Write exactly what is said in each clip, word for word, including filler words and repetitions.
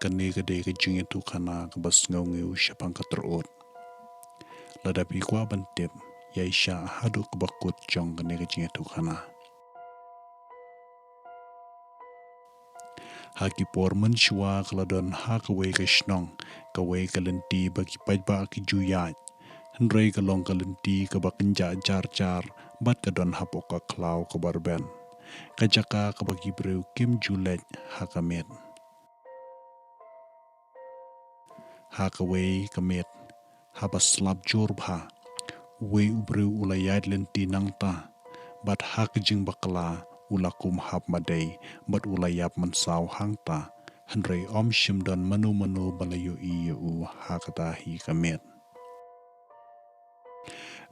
kane ka dei ka jingïathuhkhana kaba sngewngew shaphang ka tyr'ut. Lada phi kwah ban tip, ïaishah haduh kaba kut jong kane ka jingïathuhkhana. Ha ki por mynshuwa ka la don ha kawei ka shnong, kawei ka lynti ba ki paidbah ki ju ïaid. Hynrei ka long ka lynti kaba kynjah jar jar, bad ka don hapoh ka khlaw kaba rben. Ka jaka kaba ki briew kim ju leit ha ka miet. Ha kawei ka miet, haba slap jur bha, uwei u briew u la ïaid lynti nangta, bad ha ka jingbakla u la kum hap madei, bad u la ïap mynsaw hangta, hynrei ym shym don mano mano ba la ïohi ïa u ha kata hi ka miet.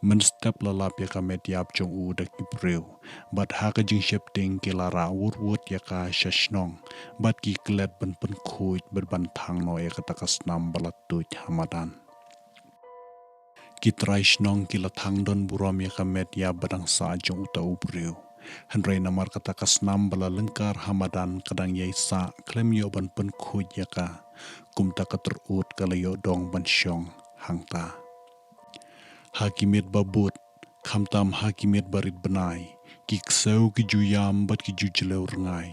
Mynstep la lap ïa ka met ïap jong u da ki briew, bad ha ka jingsheptieng ki la rah wut wut ïa ka sha shnong, bad ki klet ban pynkhuid bad ban thang noh ïa kata ka snam ba la tuid ha madan. Ki trai shnong ki la thang don burom ïa ka met ïap ba dang sah jong uta u briew. Hynrei namar kata ka snam ba la lyngkar ha madan ka dang ïai sah khlem ïoh ban pynkhuid ïa ka, kumta ka tyr'ut ka la ïoh dong ban shong hangta. Ha ki miet ba bud, khamtam ha ki miet ba rit bnai, ki ksew ki ju ïam bad ki ju jylliew rngai.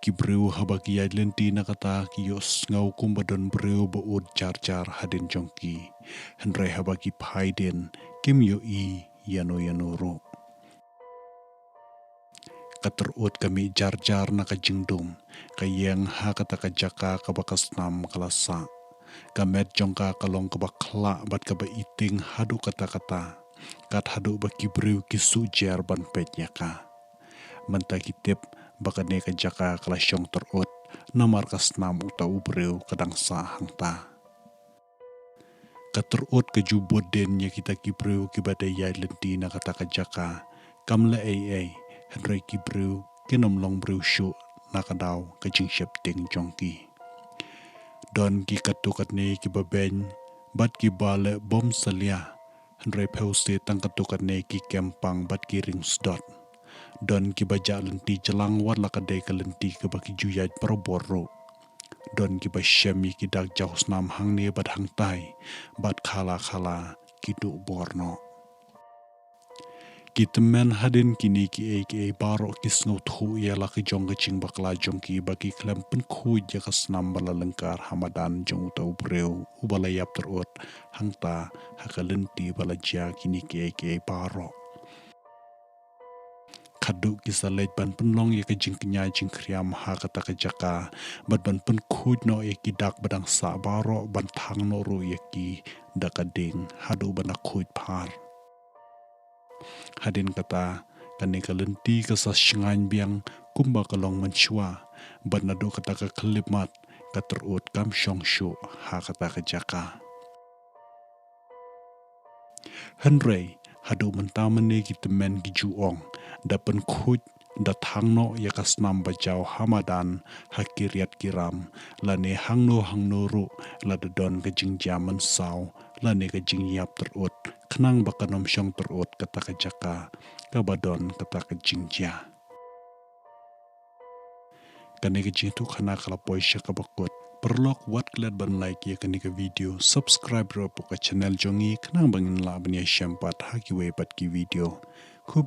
Ki briew haba ki ïaid lynti na kata ki ïohsngew kumba don briew ba ud jar jar hadien jong ki. Hynrei haba ki phai dien, kim ïohi ïano ïano ruh. Ka tyr'ut ka mih jar jar na ka jingdum, ka ïeng ha kata ka jaka kaba ka snam ka la sah. Ka met jong ka ka long kaba khlah bad kaba iting haduh katta katta, kat haduh ba ki briew ki suh jer ban peit ïa ka. Mynta ki tip ba kane ka jaka ka la shong tyr'ut, namar ka snam uta u briew ka dang sah hangta. Ka tyr'ut ka ju bud dien ïa kita ki briew kiba dei ïaid lynti na kata ka jaka. Kam leh ei ei, hynrei ki briew kin ym long briew shuh na ka daw ka jingsheptieng jong ki. Don ki katto katne kiba beiñ bad kiba leh bym salia, hynrei phewse tang katto katne ki kem pang bad ki ring sdot. Don kiba jah lynti jlang wat la ka dei ka lynti kaba ki ju ïaid barabor ruh. Don kiba shem ïa ki dak jaw snam hangne bad hangtai, bad khala khala ki duh bor noh. Ki tymmen hadien kine kiei kiei baroh ki sngewthuh ïa la ka jong ka jingbakla jong ki ba ki khlem pynkhuid ïa ka snam ba la lyngkar ha madan jong uta u briew uba la ïap tyr'ut hangta ha ka lynti ba la jia kine kiei kiei baroh. Khadduh ki sa leit ban pynlong ïa ka jingkñia jingkhriam ha kata ka jaka, bad ban pynkhuid noh ïa ki dak ba dang sah baroh ban thang noh ruh ïa ki da ka ding haduh ban da khuid phar. Hadien kata, kane ka lynti ka sa shngaiñ biang kumba ka long mynshuwa, bad naduh kata ka khyllipmat, ka tyr'ut kam shong shuh ha kata ka jaka. Hynrei, haduh mynta mynne ki tymmen ki ju ong, da pynkhuid, da thang noh ïa ka snam ba jaw ha madan, ha ki riat ki ram, lane hangno hangno ruh, lada don ka jingjia mynsaw, lane ka jingïap tyr'ut, khnang ba kan ym shong tyr'ut kata ka jaka, kaba don kata ka jingjia. Kane ka jingïathuhkhana ka la poi sha kaba kut. Paralok, wat klet ban like ïa kane ka video, subscribe ruh hapoh ka channel jong ngi, khnang ba ngin lah ban ïashem pat ha kiwei pat ki video. Khublei.